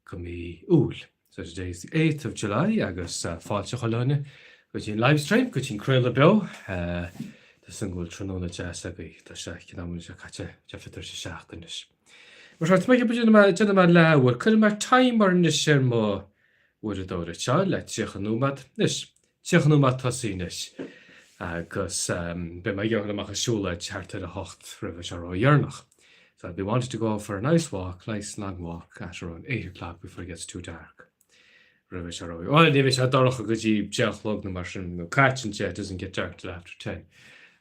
Go mí Iúil. So today is the 8th of July agus fáilte chuile dhuine go dtí an livestream, go dtí an craoladh beo. Tá súil go bhfuil tráthnóna deas agaibh. Tá sé, cén am anois, caite deich tar éis a 7 anois. Mar seo, tá mé ag ceapadh déanfaidh mé leathuair, cuirfidh mé timer anois ar mo uaireadóir anseo le 30 nóiméad. Anois, 30 nóiméad tosaí anois agus beidh mé ag iarraidh dul amach ag siúlóid thart ar a hocht roimh a sé ródheireanach. So I'll be wanting to go for a nice walk, nice long walk at around 8 o'clock before it gets too dark. Roimh a sé ró... Bhuel, ní bheidh sé dorcha go dtí 10 a chlog nó mar sin, nó caite an 10, it doesn't get dark till after 10.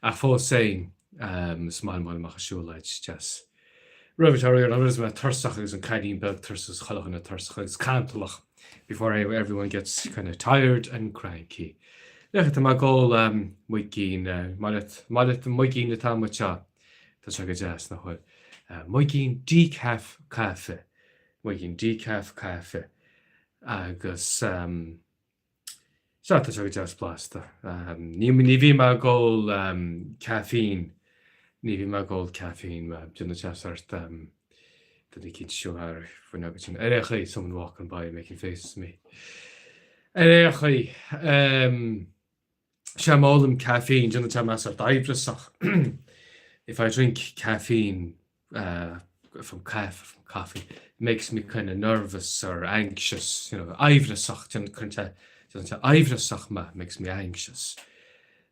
Ach fós féin, is maith liom dul amach ag siúlóid deas. Roimh a sé ródheireanach, roimh mé tuirseach agus an cailín beag tuirseach agus chuile dhuine tuirseach agus cantalach before everyone gets kind of tired and cranky. Féach, tá mé ag ól muigín, maith leat, maith leat an muigín atá amuigh anseo. Tá sé go deas, nach bhfuil? Muigín decaf caife, muigín decaf caife agus. Sea, tá sé go deas blasta. Ní bhím ag ól caifín, ní bhím ag ól caifín, déanann sé sort duine eicínt siúl thar an bhfuinneog ansin. Ar aon chaoi, someone walking by making faces at me. Ar aon chaoi, sea, má ólaim caifín, déanann sé mé sort aimhreasach. If I drink caffeine, from caife, from coffee, makes me kind of nervous or anxious, you know, aimhreasach, déanann sé, déanann sé aimhreasach mé, makes me anxious.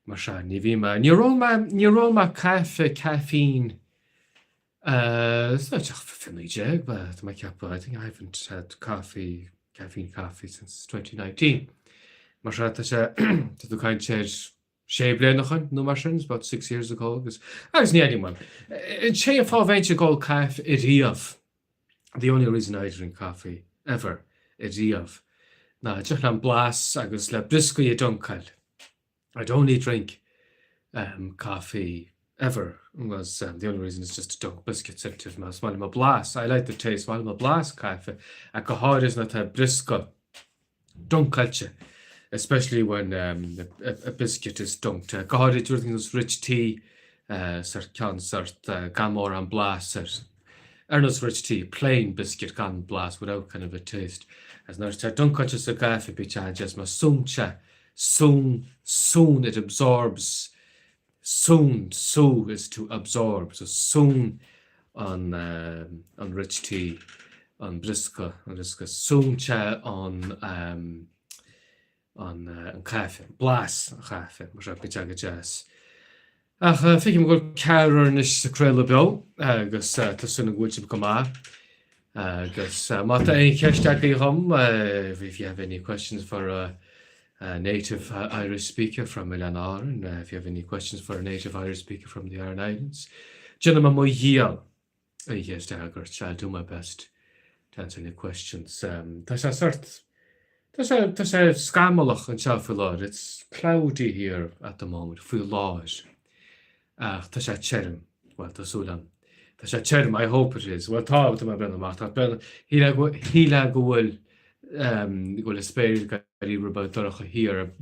Mar sea, ní bhím, níor ól mé, níor ól mé caife, caifín, is 2019, tá mé ag ceapadh, I think I haven't had coffee, caffeine coffee since 2019. Mar sea, tá sé, tá tú ag caint ar sé bliana ó shin nó mar sin, it's about six years ago agus, agus ní fheidim uaim. An t-aon fáth a bheinnse ag ól caife ariamh, the only reason I drink coffee ever, ariamh, ná just le an blas agus le brioscaí a dunkáil. I'd only drink um, coffee ever was um, the only reason is just to dunk biscuits into it. Is maith liom an blas, I like the taste, maith liom an blas caife, ach go háirithe nuair atá briosca dunkáilte, especially when um, a, a biscuit is dunked. Go háirithe rud ar nós rich tea, uh, sort ceann sort uh, gan mórán blas ar ar nós rich tea, plain biscuit gan blas without kind of a taste. As nuair atá dunkáilte sa gcaife bíonn sé just mar súnn sé, súnn, súnn, it absorbs, súnn, sú is to absorb, so súnn an, an rich tea, an briosca, an briosca, súnn sé an, an, an caife, blas an chaife, mar seo, bíonn sé go deas. Ach feicim go bhfuil ceathrar anois sa craoladh beo agus tá súil agam go bhfuil sibh go maith. Agus má tá aon cheist agaibh dhom, if you have any questions for a, a native Irish speaker from Oileáin Árann, if you have any questions for a native Irish speaker from the Aran Islands, déanfaidh mé mo dhícheall aon cheist a fhreagairt. I'll do my best to answer any questions. Tá sé sort, tá sé, tá sé scamallach anseo faoi láthair. It's cloudy here at the moment, faoi láthair. Ach tá sé tirim. Bhuel, tá súil agam. Tá sé tirim, I hope it is. Bhuel, tá, tá mé ag breathnú amach. Tá, shílfeá go bhfuil, go bhfuil an spéir ag éirí rud beag dorcha thiar.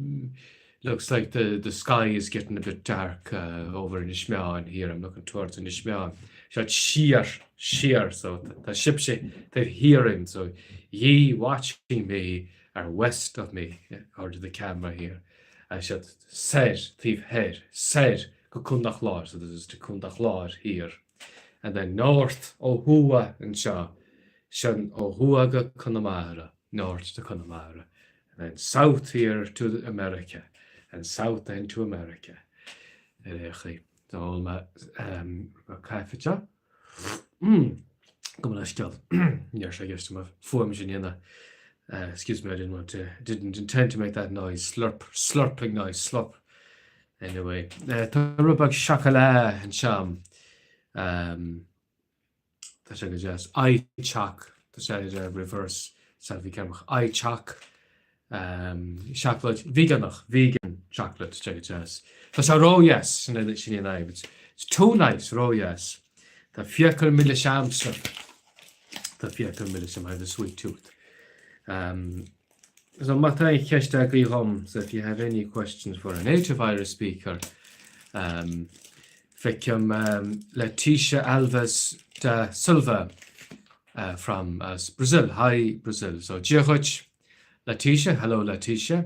Looks like the, the sky is getting a bit dark over Inis Meáin here. I'm looking towards Inis Meáin. Seo siar, siar, so tá sibhse taobh thiar díom, so ye watching me are west of me, according to the camera here. Siad soir, taobh thoir, soir go Contae an Chláir, so this is to Contae an Chláir here. And then north ó thuaidh anseo, sin ó thuaidh go Conamara, north to Conamara. And then south here to America, and south then to America. Ar aon chaoi, d'ól mé caife seo. Gabh mo leithscéal. Ní raibh sé i gceist agam an fuaim sin a dhéanamh. Excuse me, I didn't want to, didn't intend to make that noise, slurp, slurping noise, slurp. Anyway, tá rud beag chocolate anseo. Tá sé go deas. iChoc, tá sé ar reverse selfie camera. iChoc, seacláid veigeánach, vegan chocolate, tá sé go deas. Tá sé ródheas, sin í an fhadhb. It's too nice, ródheas. Tá fiacail milis a'msa. Tá fiacail milis a'm, I have a sweet tooth. So má tá aon cheist agaibh dhom, so if you have any questions for a native Irish speaker, um, feicim um, Letitia Alves da Silva. From as Brazil. Hi Brazil. So Dia dhuit Letitia, hello Letitia.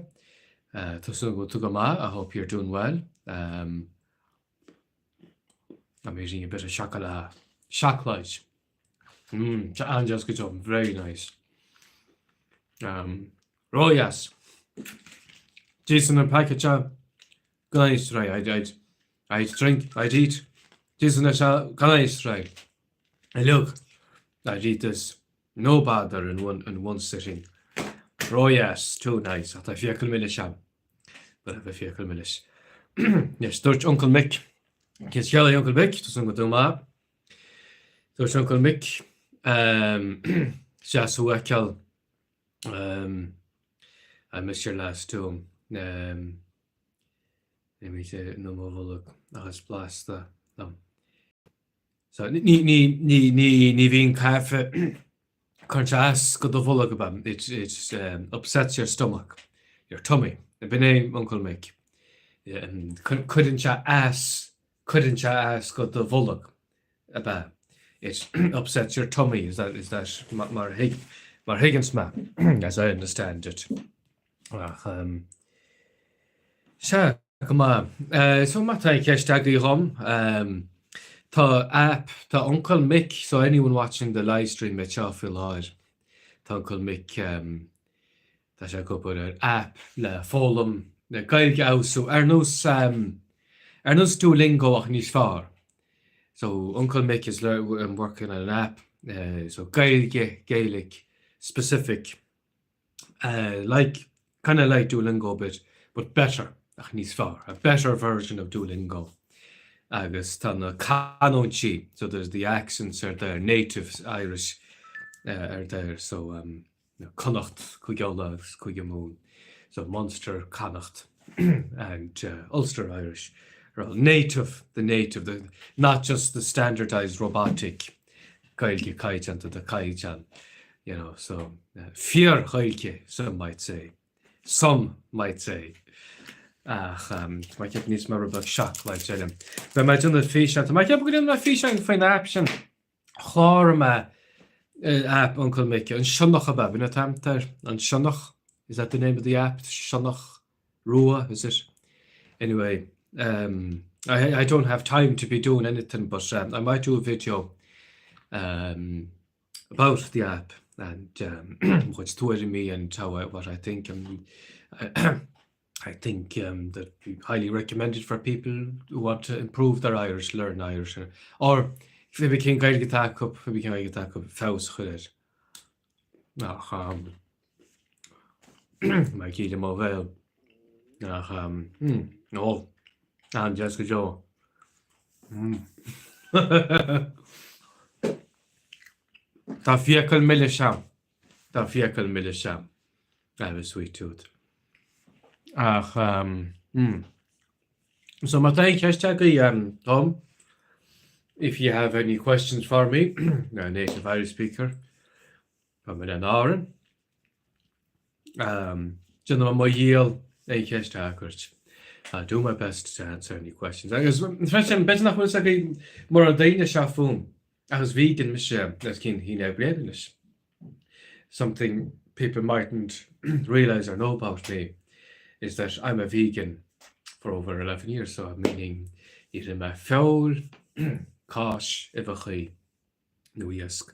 Tá súil agam go bhfuil tú go maith, I hope you're doing well. Um, I'm eating a bit of chocolate. Seacláid. Mm, tá an-deas go deo, very nice. Um, Ródheas. D'íosfainn an packet seo gan aon stró. I'd, I'd, I'd drink, I'd eat. D'íosfainn é seo gan aon stró. Uilig. I'd eat this no bother in one, in one sitting. Ródheas, too nice. Ach tá fiacail milis a'm. But I have a fiacail milis. Yes, dúirt Uncle Mick. Cén scéal é Uncle Mick? Tá súil agam go bhfuil tú go maith. Dúirt Uncle Mick, um, deas thú a fheiceáil. Um, I missed your last too. Um, Ní bhí nó mo bholg ach is blasta liom. So, ní, ní, ní, ní, ní bhíonn caife cuireann sé as go do bholg ab ea? It, it um, upsets your stomach, your tummy. B'in é Uncle Mick. Um, cuireann sé as, cuireann sé as go do bholg ab ea? It upsets your tummy, is that, is that mar thuig, mar thuigeanns mé, as I understand it. Ach, um, sea, go maith. Uh, so má tá aon cheist agaibh dhom, um, tá app, tá Uncle Mick, so anyone watching the live stream anseo faoi láthair, tá Uncle Mick, um, tá sé ag obair ar app le foghlaim na Gaeilge a fheabhsú, ar nós, um, ar nós Duolingo ach níos fearr. So Uncle Mick is um, working on an app, uh, so Gaeilge, Gaelic, specific, like, kind of like Duolingo a bit, but better, ach níos fearr, a better version of Duolingo. Agus tá na canúintí, so there's the accents are there, native Irish uh, are there, so um, Connacht, Cúige Uladh agus Cúige Mumhan, so Munster, Connacht and uh, Ulster Irish are all native, the native, the, not just the standardized robotic Gaeilge caighdeánta, the caighdeán, you know, so fíor-Ghaeilge, some might say, some might say. Ach tá mé ag ceapadh níos mó rud beag seacláid eile. Beidh mé ag déanamh físeán, tá mé ag ceapadh go ndéanfaidh mé físeán faoin aip sin. Chláraigh mé aip Uncle Mick, an Sionnach ab ea, b'in an t-ainm air, an Sionnach, is that the name of the app, Sionnach Rua, is it? Anyway, um, I, I don't have time to be doing anything, but um, I might do a video um, about the app and um, mo chuid tuairimí and how I, what I think. Um, I, I think um, that be highly recommended for people who want to improve their Irish, learn Irish, or, or pé cén Gaeilge atá acu, pé cén Gaeilge atá acu, feabhas a chur air. Ach um, Mar cíle mo bhéal. Ach um, mm, ó, an-deas go deo. Mm. Tá fiacail milis a'm. Tá fiacail milis a'm. I have a sweet tooth. Ach, um, mm. So má tá aon cheist agaibh um, dom, if you have any questions for me, a native Irish speaker, from Oileáin Árann, um, déanfaidh mé mo dhícheall aon cheist a fhreagairt. I'll do my best to answer any questions. Agus freisin, b'fhéidir nach bhfuil fhios ag mórán daoine seo fúm, ach is vegan mise os cionn 11 bliain anois. Something people mightn't realise or know about me is that I'm a vegan for over 11 years, so meaning níor ith mé feoil, cáis, uibheachaí nó iasc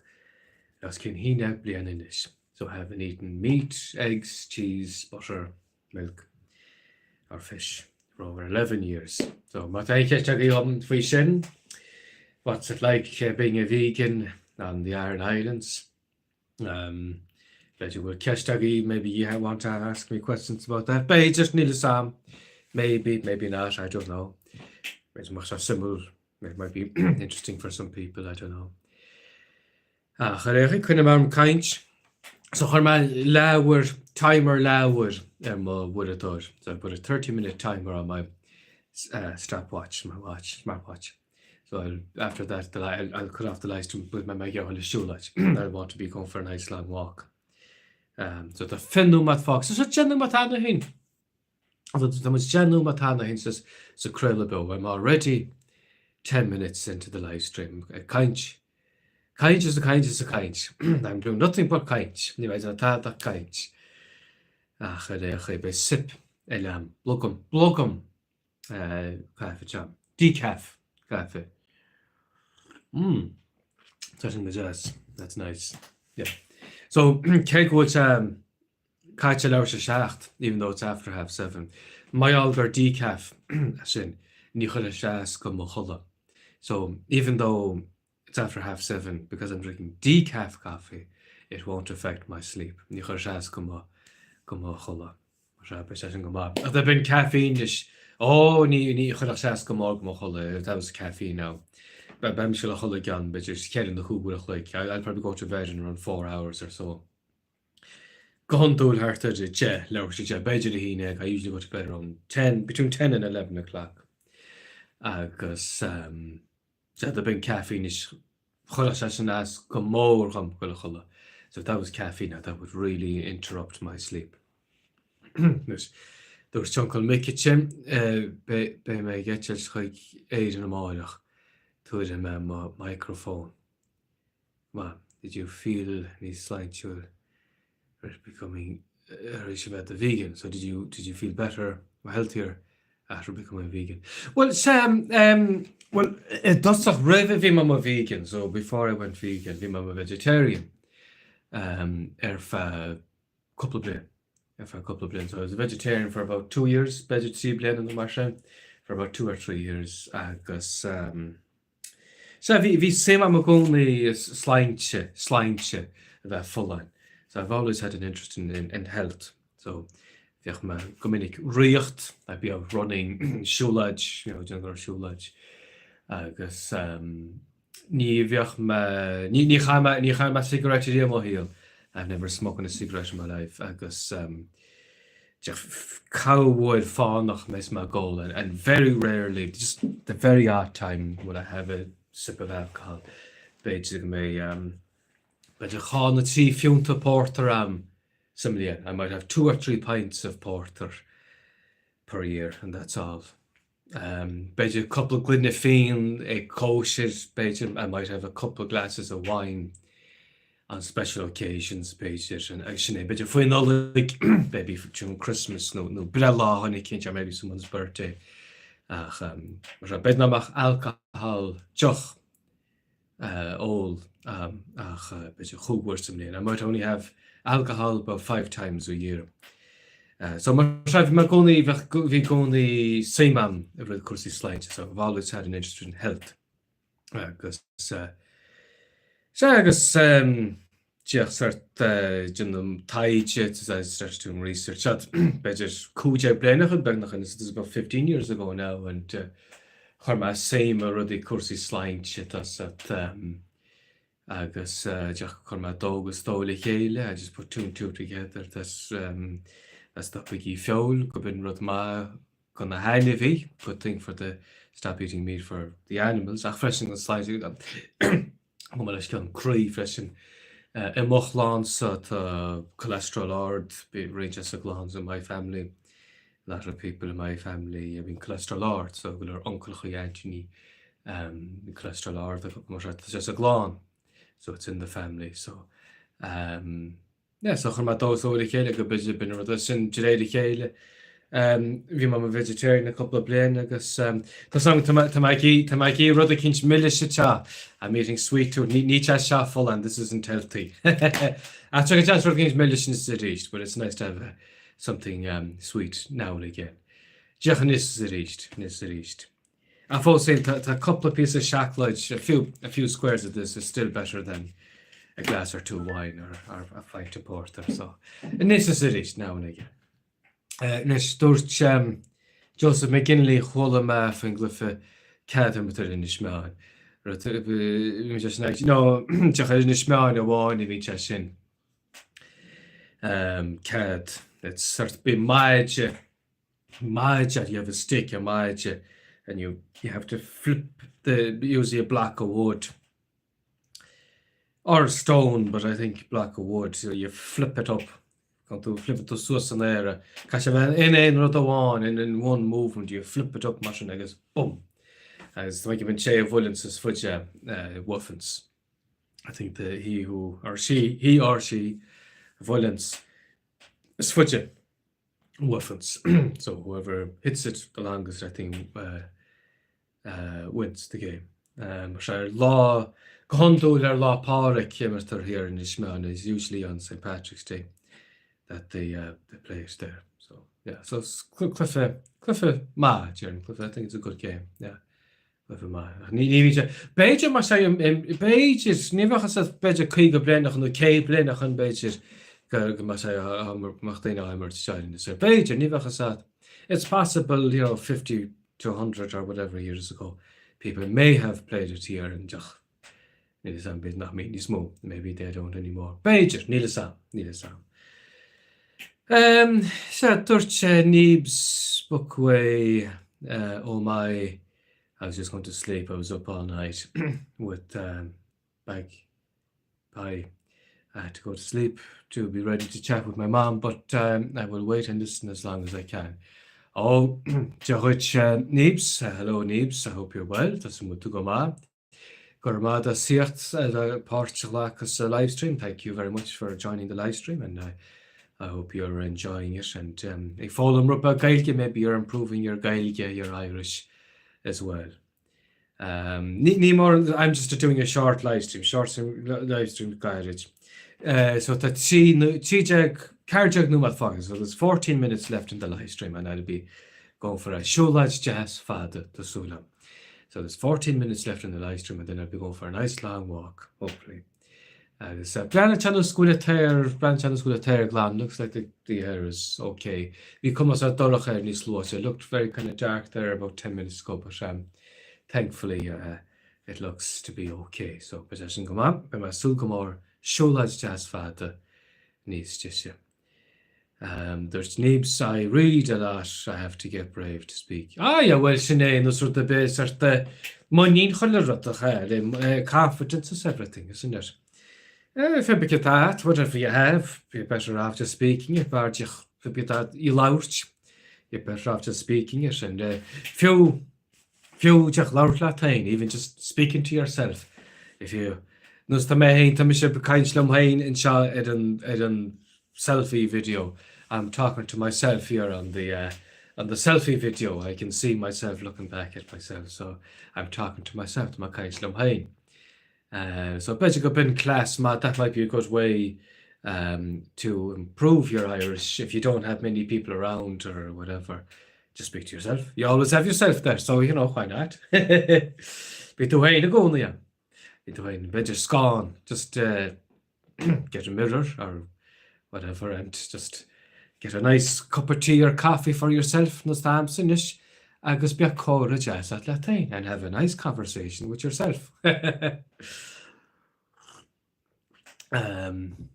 le os cionn 11 bliain anois. So I haven't eaten meat, eggs, cheese, butter, milk or fish for over 11 years. So má tá aon cheist agaibh dhom faoi sin, what's it like being a vegan on the Aran Islands? Um, b'fhéidir go bhfuil ceist agaibh, maybe you want to ask me questions about that. B'fhéidir, níl fhios a'm. Maybe, maybe not, I don't know. B'fhéidir mbeadh sé suimiúil It might be interesting for some people, I don't know. Ach ar aon chaoi, coinneoidh mé orm caint. So chuir mé leathuair, timer leathuair ar mo uaireadóir. So I put a 30 minute timer on my uh, stopwatch, my watch, smartwatch. So I'll, after that, the, I'll, I'll cut off the lights to put my mé ag le siúlóid. I want to be going for a nice long walk. Um, so tá 20 nóiméad fágtha. So 10 nóiméad cheana féin. Tá muid 10 nóiméad cheana féin sa craoladh beo. I'm already 10 minutes into the live stream. Ag caint. Caint is caint is caint. I'm doing nothing but caint. Ní bheidh ag déanamh tada ach caint. Ach ar aon chaoi, beidh sip eile a'm. Blogam, blogam caife te. Decaf caife. Mmm. Tá sin go deas. That's nice. Yeah. So, cé go bhfuil sé caite leathuair tar éis a 7, even though it's after half seven, mar gheall gur decaf é sin, ní chuirfidh sé as go mo chodladh. So, even though it's after half seven, because I'm drinking decaf coffee, it won't affect my sleep. Ní chuirfidh sé as go mo go mo chodladh. Mar sea, beidh sé sin go maith. Ach dá mbeinn caiféin leis, ó, ní ní chuirfeadh sé as go mór go mo chodladh, if that was caffeine now. Beidh mise ag dul a chodladh i gceann, b'fhéidir, cheithre nó chúig uair a chloig. I'll probably go to bed in around four hours or so. Go hiondúil thart ar a deich, leathuair tar éis a deich, b'fhéidir a haon déag, I usually go to bed around ten, between ten and eleven o'clock. Agus sea, dá mbeinn caiféin leis, chuirfeadh sé sin as go mór dhom goil a chodladh. So if that was caffeine now, that would really interrupt my sleep. Anois, dúirt Uncail Mick ansin, beidh mé ag eitilt chuig Éirinn amáireach, tabharfaidh mé mo microphone. Maith, did you feel níos sláintiúil tar éis becoming tar éis a bheith i do vegan? So did you did you feel better or healthier after becoming vegan? Bhuel, sea, em, bhuel, i dtosach roimhe bhí mé mo vegan, so before I went vegan bhí mé mo vegetarian em, ar feadh cúpla bliain, ar feadh cúpla bliain. So I was a vegetarian for about two years, b'fhéidir trí bliana nó mar sin, for about two or three years agus em, Sea, bhí, bhí suim agam i gcónaí i sláinte, sláinte, a bheith folláin. So I've always had an interest in, in, in health. So bheadh mé go minic rith, I'd be out running, siúlóid, you know, déanamh siúlóid. Agus um, ní bheadh mé, ní, ní chaith mé, ní chaith mé cigarette riamh i mo shaol. I've never smoked a cigarette in my life. Agus um, corruair fánach is mé ag ól and very rarely, just the very odd time will I have a sip of alcohol. B'fhéidir go mbeidh, b'fhéidir dhá nó trí phionta pórtair a'm sa mbliain. I might have two or three pints of porter per year and that's all. B'fhéidir cúpla gloine fíon ag cóisir, b'fhéidir, I might have a couple of glasses of wine on special occasions, b'fhéidir, agus sin é, b'fhéidir faoi Nollaig, maybe during Christmas nó nó breithlá dhuine eicínt or maybe someone's birthday ach mar sin, b'fhéidir nach mbeadh alcohol, deoch, ól ach b'fhéidir chúig uair sa mbliain. I might only have alcohol about five times a year. So mar sin, bhí mé i gcónaí, bheadh, bhí i gcónaí suim a'm i rud cúrsaí sláinte, so I've always had an interest in health. Agus sea, agus díreach sort déanamh taighde, I started doing research, seo b'fhéidir 15 bliain ó shin beagnach, and this is about 15 years ago now, and chuir mé suim i rudaí cúrsaí sláinte tá sort agus díreach chuir mé dó agus dó le chéile, I just put two and two together, that's stopaigí feoil, go b'in rud maith go na hainmhí, good thing for the stop eating meat for the animals, ach freisin don sláinte. Gabh mo leithscéal, an croí freisin. I mo chlannsa tá cholesterol ard, roinnt sa gclann in my family, a lot of people in my family bíonn cholesterol ard, so go leor uncailchaí, aintíní, bíonn cholesterol ard acu, mar tá sé sa gclann, so it's in the family, so um, Yeah, so chuir mé dó is dó le chéile go b'fhéidir b'in an rud sin de réir a chéile. Bhí mé i mo vegetarian le cúpla bliain agus tá 's agam tá mé tá mé ag tá mé ag ithe rud eicínt milis anseo. I'm eating sweet tooth. Ní ní sé seo folláin, this isn't healthy. Ach tá go deas rud eicínt milis anois is arís, but it's nice to have uh, something um, sweet now and again. Díreach anois is arís, anois is arís. Ach fós féin, tá cúpla píosa seacláid, a few, a few squares of this is still better than a glass or two of wine or, or a pint of porter, so anois is arís, now and again. Anois, dúirt um, Joseph McGinley chuala mé faoin gcluiche cad ar Inis Meáin. Bhí sé sin ag, no, díreach ar Inis Meáin amháin a bhíonn sé sin. Um, cad, it's sort bíonn maide maide, you have a stick, a maide, and you, you have to flip the, usually a block of wood or a stone, but I think block of wood, so you flip it up. Caithfidh tú flip it suas san aer. Caithfidh sé bheith in aon rud amháin, in, in one movement, you flip it up mar sin agus bum. Agus tá mé ag an té a bhuaileann is faide uh, bhuafans. I think the he who or she, he or she a bhuaileanns is faide a bhuafanns. So whoever hits it the longest I think uh, uh, wins the game. Um, sé ar lá go hiondúil ar Lá Pádraig imrítear here in Inis Meáin is usually on St Patrick's Day that they, uh, they play it there. So yeah, so cluiche cluiche maith déarfainn cluiche I think it's a good game. Yeah. Cluiche maith. Ach ní ní bhíonn sé b'fhéidir mar sé b'fhéidir ní bheadh fhios agat b'fhéidir 50 bliain ó shin nó 100 bliain ó shin b'fhéidir go go mbeadh sé á mbeadh daoine á imirt anseo in Inis Oírr. B'fhéidir ní bheadh fhios agat. It's possible you know 50 to 100 or whatever years ago people may have played it here and ach níl fhios a'm b'fhéidir nach mbíonn níos mó maybe they don't anymore. B'fhéidir níl fhios a'm níl fhios a'm. Um, sea dúirt sé Neebs Bookway uh, oh my I was just going to sleep I was up all night with um, bag pie I had to go to sleep to be ready to chat with my mom but um, I will wait and listen as long as I can. Oh, Dia dhuit uh, Neebs, uh, hello Neebs, I hope you're well, Tá súil agam go bhfuil tú go maith. Go raibh maith agat as ucht páirt a ghlacadh sa livestream. Thank you very much for joining the livestream and I, I hope you're enjoying it and um, ag foghlaim rud beag Gaeilge, maybe you're improving your Gaeilge, your Irish as well. Um, ní, ní mór, I'm just doing a short livestream, short livestream gairid. Uh, so tá 13, 14 nóiméad fágtha, so there's 14 minutes left in the livestream and I'll be going for a siúlóid deas fada tá súil agam. So there's 14 minutes left in the livestream and then I'll be going for a nice long walk, hopefully. Agus uh, breathnaíonn sé ar nós go bhfuil an t-aer, breathnaíonn sé ar nós go bhfuil an t-aer glan, looks like the, the air is okay. Bhí cuma sách dorcha air níos luaithe, it looked very kind of dark there about 10 minutes ago, but um, thankfully uh, it looks to be okay. So beidh sé sin go maith, beidh mé ag súil go mór siúlóid deas fada níos deise. Um, Dúirt Neebs, I read a lot, I have to get brave to speak. Ah, yeah, well, sin é nó sort of bit sort of muinín chuile rud a chael, eh, confidence is everything, isn't it? Eh, pé ar bith atá, whatever you have, you're better off just speaking it, b'fhearr pé ar bith atá i labhairt, you're better off just speaking it, and uh, fiú Fiú díreach labhairt leat féin, even just speaking to yourself, if you, nós tá mé féin, tá mise ag caint liom féin anseo ar an, ar an selfie video, I'm talking to myself here on the, uh, on the selfie video, I can see myself looking back at myself, so I'm talking to myself, tá mé ag caint liom féin. Uh, so b'fhéidir go b'in cleas maith, that might be a good way um, to improve your Irish if you don't have many people around or whatever. Just speak to yourself. You always have yourself there, so you know, why not? Bíonn tú féin i gcónaí ann. Bíonn tú féin, b'fhéidir scáthán, just uh, get a mirror or whatever and just get a nice cup of tea or coffee for yourself nós tá a'msa anois agus bíodh comhrá deas agat leat féin and have a nice conversation with yourself. um,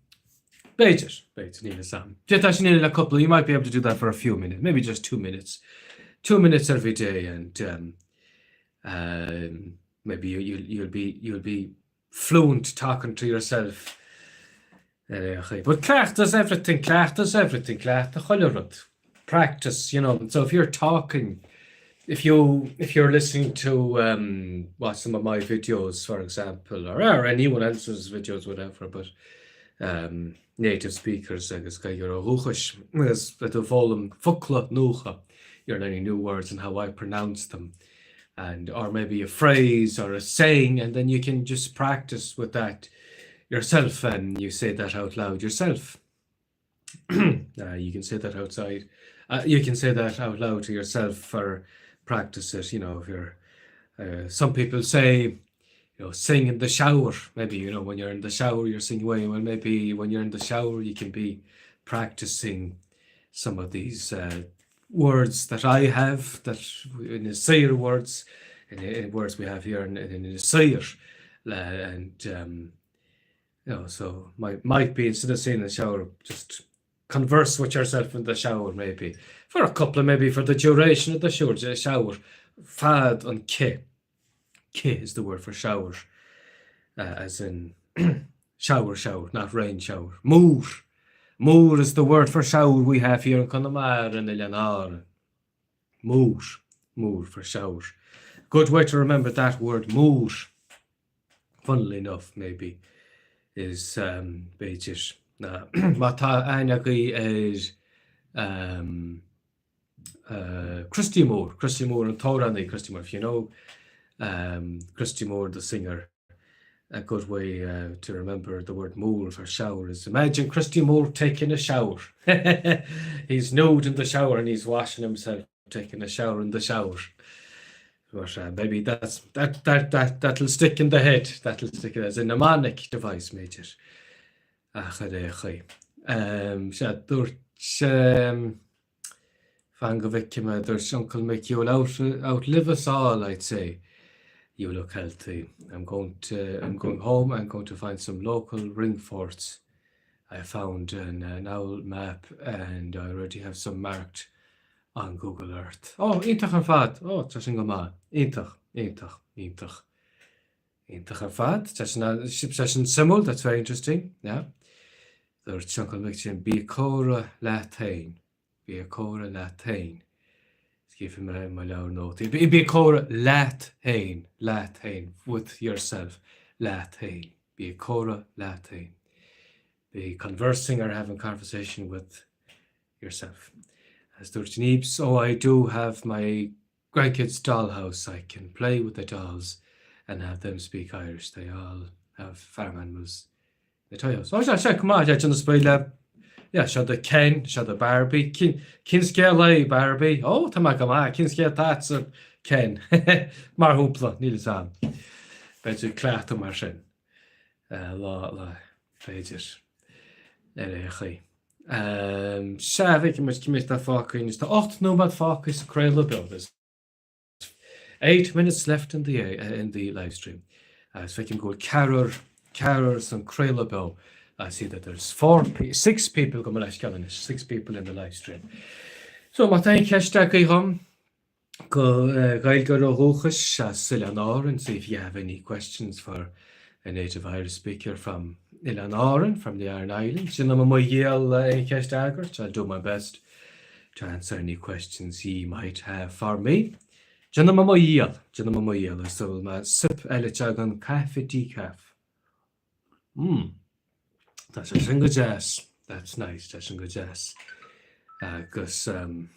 B'fhéidir, b'fhéidir, níl fhios a'm. D'fhéadfá sin a dhéanamh le cúpla, you might be able to do that for a few minutes, maybe just two minutes. Two minutes every day and um, um, maybe you, you'll, you'll be you'll be fluent talking to yourself. But cleachtadh everything, cleachtadh everything, cleachtadh chuile rud. Practice, you know. So if you're talking, if you if you're listening to um, watch some of my videos, for example, or, or anyone else's videos, whatever, but um, native speakers agus Gaeilgeoirí dúchais agus beidh tú ag foghlaim focla nua, you're learning new words and how I pronounce them. and or maybe a phrase or a saying and then you can just practice with that yourself and you say that out loud yourself. uh, you can say that outside. Uh, you can say that out loud to yourself for practice it, you know, if you're uh, some people say, you know, sing in the shower. Maybe, you know, when you're in the shower, you're singing away. Well, maybe when you're in the shower, you can be practicing some of these uh, words that I have that in the Saor words, in, in words we have here in, in, in the Saor. And, um, you know, so might, might be instead of saying in the shower, just converse with yourself in the shower maybe for a couple of maybe for the duration of the shower, shower fad an cith. Cith is the word for shower, uh, as in shower, shower, not rain shower. Múr. Múr is the word for shower we have here in Connemara in Oileáin Árann. Múr. Múr for shower. Good way to remember that word, múr. Funnily enough, maybe. Is b'fhéidir ná má tá aithne agaibh ar Christy Moore, Christy Moore an t-amhránaí, Christy Moore, if you know Christy Moore the singer, a good way to remember the word mór for shower is imagine Christy Moore taking a shower. He's nude in the shower and he's washing himself taking a shower in the shower. But maybe that's, that, that, that, that'll stick in the head, that'll stick as a mnemonic device, b'fhéidir. Ach ar aon chaoi. Sea, dúirt, fan go bhfeicfidh mé, dúirt Uncle Mick, you'll out, outlive us all, I'd say. You look healthy. I'm going to, I'm going home, I'm going to find some local ring forts. I found an, an owl map and I already have some marked on Google Earth. Ó, iontach ar fad! Ó, tá sin go maith. Iontach, iontach, iontach. Iontach ar fad. Tá sin, tá sin suimiúil, that's very interesting, yeah. Dúirt Uncle Mick sin, bí ag comhrá leat féin. Bí ag comhrá leat féin. Scríobfaidh mé i mo leabhar nótaí. Bí ag comhrá leat féin, leat féin, with yourself, leat féin. Bí ag comhrá leat féin. Be conversing or having conversation with yourself. As dúirt Neebs, oh I do have my grandkids dollhouse, I can play with the dolls and have them speak Irish, they all have farm animals in the toy house. Oh, sea, sea, come on, sea, déanamh spraoi le, yeah, seo do Ken, seo do Barbie, cén, cén scéal é, Barbie? Oh, tá mé go maith, cén scéal atá agatsa, Ken? Mar shampla, níl fhios a'm. B'fhéidir cleachtadh mar sin. Lá, lá, b'fhéidir. Ar aon chaoi. Sea, feicfidh muid cé mhéad atá fágtha anois. Tá 8 nóiméad fágtha sa craoladh beo. There's 8 minutes left in the, in the live stream. Agus feicim go bhfuil ceathrar, ceathrar san craoladh beo. I see that there's four, six people gabh mo leithscéal anois, six people in the live stream. So má tá aon cheist agaibh dhom, Do Ghaeilgeoir ó dhúchas as Oileáin Árann, so if you have any questions for a native Irish speaker from Oileáin Árann, from the Aran Islands, déanfaidh mé mo dhícheall aon cheist a fhreagairt, I'll do my best to answer any questions ye might have for me. Déanfaidh mé mo dhícheall, déanfaidh mé mo dhícheall, agus tabharfaidh mé sip eile te den caife decaf. Mmm, tá sé sin go deas, that's nice, tá sin go deas. Agus, um,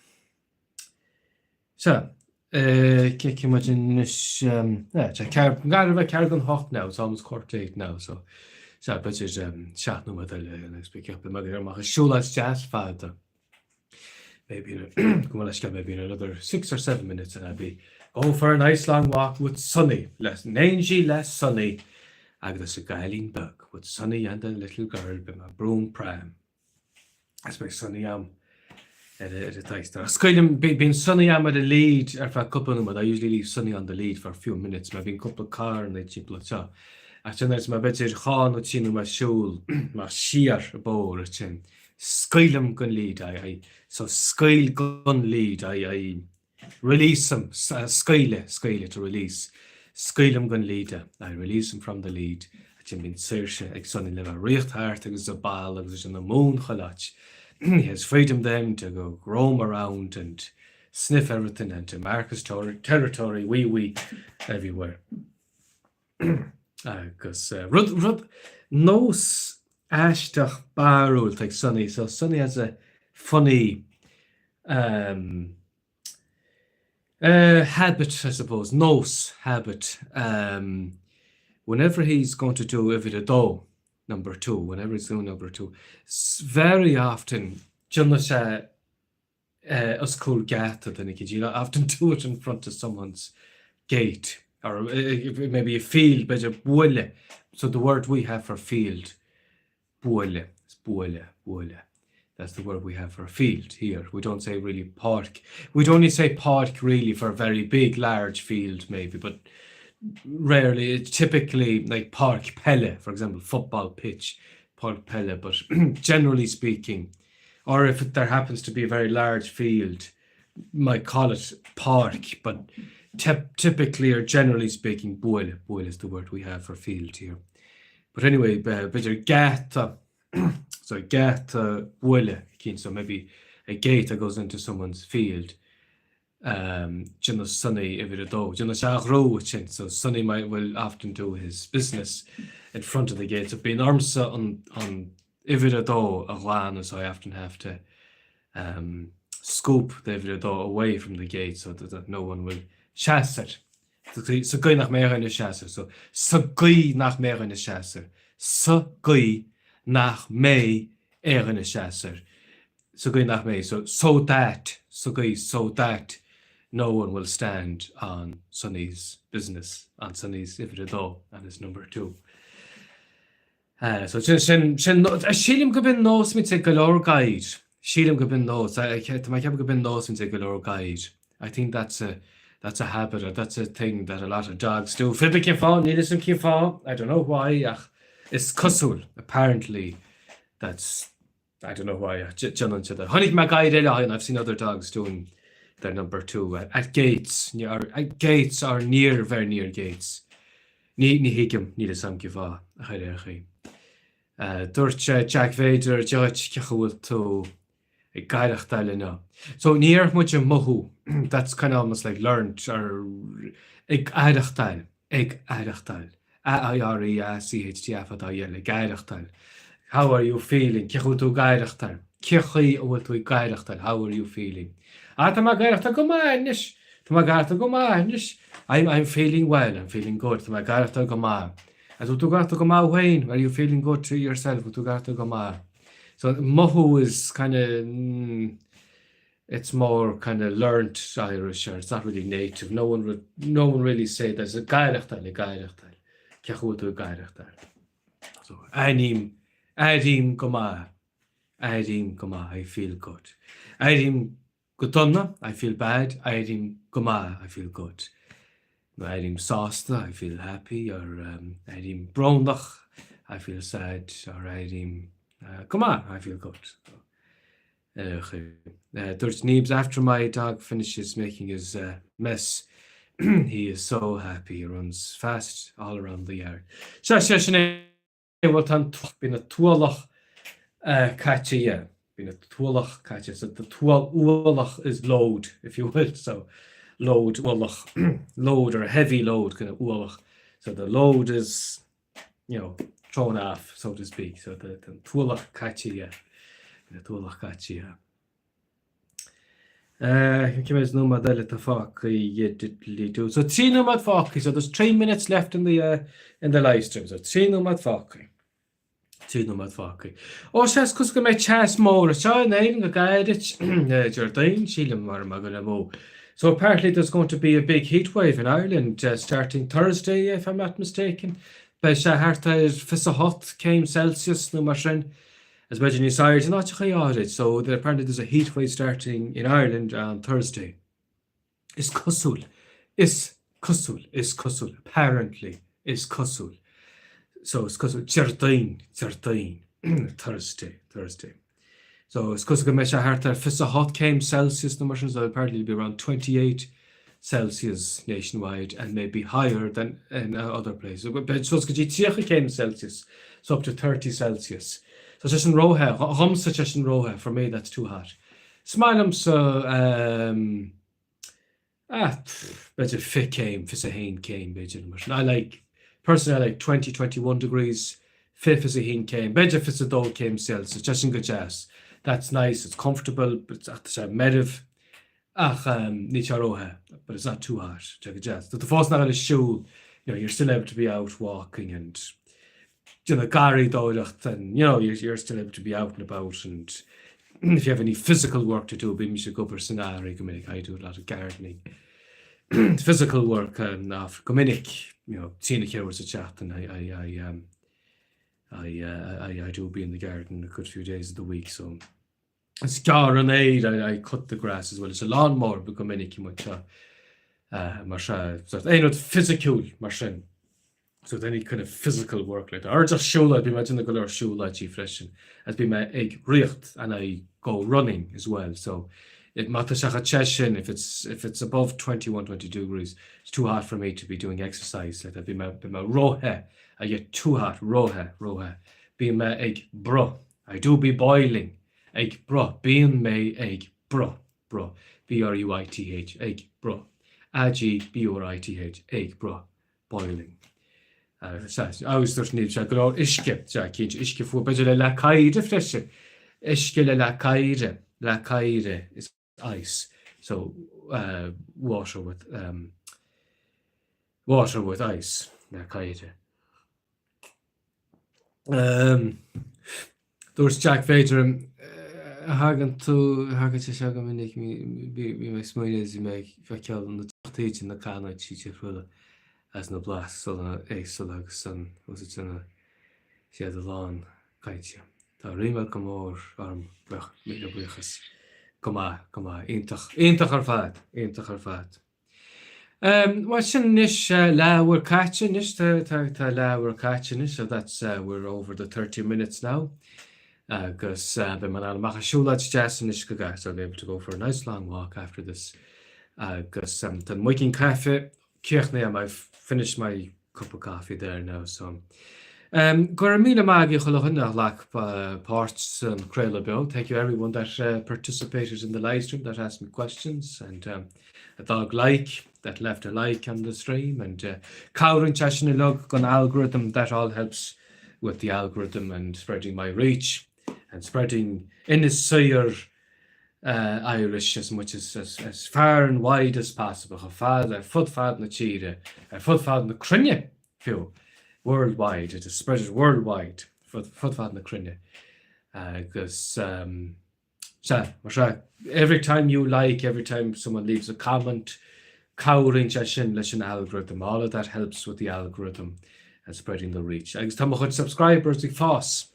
sea, eh, feicfidh muid anois, um, eh, tá ceathrú, gar a bheith ceathrú don hocht now, it's almost quarter to eight now, so, sea, b'fhéidir, um, seacht nóiméad eile agus beidh mé ag dul amach ag siúlóid deas fada. Maybe in gabh mo leithscéal maybe in another six or seven minutes and I'll be going for a nice long walk with Sonny le in éindí le Sonny agus an gcailín beag with Sonny and the little girl beidh mé ag brú an pram agus beidh Sonny a'm ar a ar a taistil. Scaoilim bíonn Sonny a'm ar an lead ar feadh cúpla nóiméad I usually leave Sonny on the lead for a few minutes mar bíonn cúpla carranna timpeall anseo ach sin is mar b'fhéidir dhá nó trí nóiméad siúl mar siar an bóthar ansin Scaoilim den lead, I, I, so scaoil den lead, I, I release him, scaoileadh, scaoileadh, to release, scaoilim den lead é, I release him from the lead, ansin bíonn saoirse ag Sonny le bheith ag rith thart agus ag bail agus ag déanamh mún chuile áit. He has freedom then to go roam around and sniff everything and to mark his territory, wee wee, everywhere. Agus rud, rud, nós aisteach barrúil atá ag Sonny, so Sonny has a funny um, uh, habit, I suppose, nós, habit. Um, whenever he's going to do uimhir a dó, number two, whenever he's doing number two, very often déanann sé os comhair geata duine éicint. He'll often do it in front of someone's gate or maybe a field, b'fhéidir buaile. So the word we have for field, buaile, it's buaile, buaile. That's the word we have for field here. We don't say really páirc. We'd only say páirc really for a very big, large field maybe, but rarely, typically like páirc peile, for example, football pitch, páirc peile, but generally speaking, or if there happens to be a very large field, might call it páirc, but typically or generally speaking, buaile, buaile is the word we have for field here. But anyway, b'fhéidir geata, so geata buaile, so maybe a gate that goes into someone's field. Déanfaidh Sonny uimhir a dó. Déanfaidh sé a ghnó ansin. So Sonny might will often do his business in front of the gate. So bíonn ormsa an an uimhir a dó a ghlanadh so I often have to um, scoop the uimhir a dó away from the gate so that, that no one will seas air. Sa gcaoi nach mbeidh aon duine ag seasamh air. So sa gcaoi nach mbeidh aon duine ag seasamh air. Sa gcaoi nach mbeidh aon duine ag seasamh air. Sa gcaoi nach mbeidh. So so that, sa gcaoi, so that no one will stand on Sonny's business, on Sonny's uimhir a dó, on his number two. So sin, sin, sin, sílim go b'in nós a bhíonns ag go leor gadhair. Sílim go b'in nós, tá mé ag ceapadh go b'in nós a bhíonns ag go leor gadhair. I think that's a, that's a habit or that's a thing that a lot of dogs do. Pé cén fáth, níl 'fhios a'm cén fáth, I don't know why, ach is cosúil, apparently, that's, I don't know why, ach déanann siad é. Chonaic mé gadhair eile á dhéanamh, I've seen other dogs doing their number two at, at gates, or at gates or near, very near gates. Ní, ní thuigim, níl 'fhios a'm cén fáth, ach ar aon chaoi. Dúirt Jack Vader, Dia dhuit, cén chaoi a bhfuil tú ag aireachtáil inniu? So ní déarfadh muid ag mothú, that's kind of almost like learnt or ag aireachtáil, ag aireachtáil. A-I-R-E-A-C-H-T-A-F-A-D-I-L, ag aireachtáil. How are you feeling? Cén chaoi a bhfuil tú ag aireachtáil? Cén chaoi a bhfuil tú ag aireachtáil? How are you feeling? Ah, tá mé ag aireachtáil go maith anois! Tá mé ag aireachtáil go maith anois! I'm, I'm feeling well, I'm feeling good. Tá mé ag aireachtáil go maith. An bhfuil tú ag aireachtáil go maith féin? Are you feeling good to yourself? Bhfuil tú ag aireachtáil go maith? So, mothú is kind of, mm, it's more kind of learnt Irish or it's not really native. No one would, no one really say that. Ag aireachtáil, ag aireachtáil. Cén chaoi a bhfuil tú ag aireachtáil? So, airím, airím go maith. Airím go maith, I feel good. Airím go dona, I feel bad, airím go maith, I feel good. Nó airím sásta, I feel happy, or um, airím brónach, I feel sad, or airím uh, go maith, I feel good. So, uh, dúirt Neebs, after my dog finishes making his uh, mess, he is so happy, he runs fast all around the yard. Sea, sea, sin é bhuel tá an bíonn an t-ualach caite yeah bíonn an t-ualach caite so the ualach is load if you will so load ualach load or a heavy load kind of ualach so the load is you know thrown off so to speak so the the t-ualach caite yeah bíonn an t-ualach caite yeah. Cé mhéad nóiméad eile atá fágtha? So 3 nóiméad fágtha. So there's 3 minutes left in the, uh, in the live stream. So 3 nóiméad fágtha. 3 nóiméad fágtha. Ó sea, is cosúil go mbeidh teas mór anseo in Éirinn go gairid Déardaoin, sílim mar mar go mó. So apparently there's going to be a big heat wave in Ireland uh, starting Thursday, if I'm not mistaken. Beidh sé thart ar 28 céim Celsius nó mar sin. Is b'fhéidir níos airde in áiteacha áirid, so there apparently there's a heatwave starting in Ireland on Thursday. Is cosúil, is cosúil, is cosúil, apparently, is cosúil. So is cosúil, Déardaoin, Déardaoin, Thursday, Thursday. So is cosúil go mbeidh sé thart ar 28 céim Celsius nó mar sin, so apparently it'll be around 28 Celsius nationwide and maybe higher than in other places. Beidh suas go dtí 30 céim Celsius, so up to 30 Celsius. So sé sin róthe, dhomsa sé sin róthe, for me that's too hot. Is maith liomsa um, ah, b'fhéidir 20 céim, 21 céim b'fhéidir mar sin. I like, personally I like 20, 21 degrees, 20, 21 céim, b'fhéidir 22 céim Celsius, sé sin go deas. That's nice, it's comfortable, but ach tá sé meirbh. Ach níl sé róthe, but it's not too hot, tá go deas. Tá tú fós in ann a siúl, you know, you're still able to be out walking and déanamh garraíodóireacht and, you know, you're, you're still able to be out and about and if you have any physical work to do, bímse ag obair san ngarraí go minic, I do a lot of gardening. Physical work um, go minic, you know, trí nó ceithre uair sa tseachtain, I, I, I, um, I, uh, I, I do be in the garden a good few days of the week, so Is gearr an fhéar, I cut the grass as well as a lawnmower go minic amuigh anseo mar sea, sort aon rud fisiciúil mar sin, so any kind of physical work like that. Or just siúlóid, bím ag déanamh go leor siúlóidí freisin, as bím ag rith and I go running as well, so it, má tá sé chomh te sin, if it's, if it's above 21, 22 degrees, it's too hot for me to be doing exercise like that, bím bím róthe, I get too hot, róthe, róthe, bím ag bruth. I do be boiling, ag bruth, bíonn mé ag bruth. Bruth. B-R-U-I-T-H, ag bruth. A-G, B-R-I-T-H, ag bruth. Boiling. Sea, agus dúirt Niamh, sea, go leor uisce, sea, cinnte, uisce fuar, b'fhéidir le leac oighir freisin. Uisce le leac oighir, leac oighir is ice. So, water with, um, water with ice, leac oighir. Dúirt Jack b'fhéidir a thagann tú, thagann sé seo go minic, bhí mé ag smaoineamh is bhí mé ag feiceáil na taoide, na canúintí difriúla as na blasanna éagsúla agus an úsáid a siad a lán cainte. Tá ríméad go mór orm, buíoch, míle buíochas. Go maith, go maith, iontach, iontach ar fad, iontach ar fad. Bhuel, sin anois leathuair caite anois, tá leathuair caite anois, so that's, we're over the 30 minutes now. Agus beidh mé in ann amach ar siúlóid deas anois go gcaith, so I'll be able to go for a nice long walk after this. Agus tá an muigín caife críochnaithe agam, I've finished my cup of coffee there now, so. Go raibh míle maith agaibh chuile dhuine a ghlac páirt san craoladh beo. Thank you everyone that participated in the live stream, that asked me questions and a d'fhág like, that left a like on the stream and cabhraíonn sé sin uilig don algorithm, that all helps with the algorithm and spreading my reach and spreading Inis Oírr Irish as much as, as, as far and wide as possible, chomh fada ar fud fad na tíre, ar fud fad na cruinne fiú, worldwide, it is spread it worldwide, fud, fud fad na cruinne. Agus um, sea, mar sea, every time you like, every time someone leaves a comment, cabhraíonn sé sin leis an algorithm, all of that helps with the algorithm and spreading the reach. Agus tá mo chuid subscribers ag fás.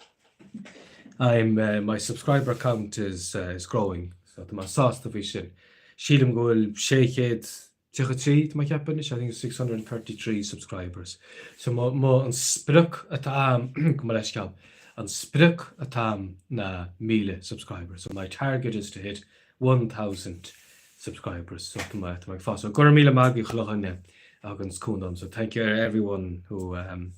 I'm uh, my subscriber count is uh, is growing so tá mé sásta faoi sin. Sílim go bhfuil 633 tá mé ag ceapadh anois, I think 633 subscribers. So mo, mo an sprioc atá a'm gabh mo leithscéal, an sprioc atá a'm ná 1000 subscribers. So my target is to hit 1000 subscribers. So tá mé tá mé ag fás. So go raibh míle maith agaibh chuile dhuine a thugann cúnamh dom. So thank you everyone who um,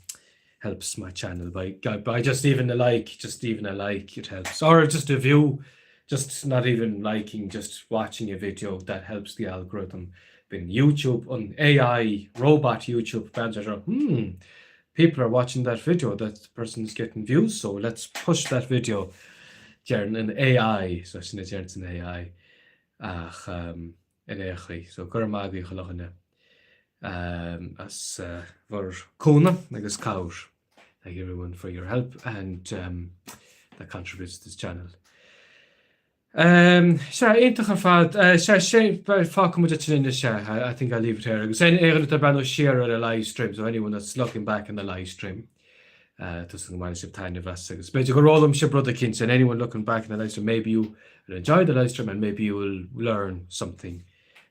helps my channel by, by just even a like, just even a like, it helps. Or just a view, just not even liking, just watching a video, that helps the algorithm. Bíonn YouTube, an AI, robot YouTube, bands are, hmm, people are watching that video, that person is getting views, so let's push that video. Deireann an AI, so sin a deireann an AI, ach um, ar aon chaoi. So go raibh maith agaibh chuile dhuine as bhur cúnamh agus cabhair. Thank you everyone for your help and um, that contributes to this channel. Um, sea, iontach ar fad. Uh, sea, sé, fágfaidh muid ansin anois, sea, I, I think I'll leave it here. Agus aon duine atá ag breathnú siar ar an live stream, so anyone that's looking back in the live stream, uh, tá súil agam go mbainfidh sibh taitneamh as agus b'fhéidir gur fhoghlaim sibh rud eicínt and anyone looking back in the live stream, maybe you will enjoy the live stream and maybe you will learn something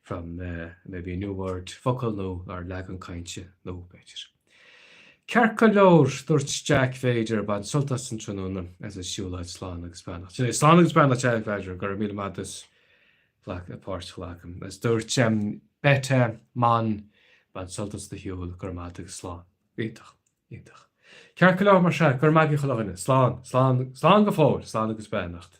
from uh, maybe a new word, focal nua or leagan cainte nua b'fhéidir. Ceart go leor, dúirt Jack Vader, bain sult as an tráthnóna as an siúlóid slán agus beannacht. Sin é, slán agus beannacht Jack Vader, go raibh míle maith as páirt a ghlacadh. Agus dúirt um, Beta Man, bain sult as do shiúl, go raibh maith agus slán. Iontach. Iontach. Ceart go leor mar sea, go raibh maith agaibh chuile dhuine. Slán, slán, slán go fóill, slán agus beannacht.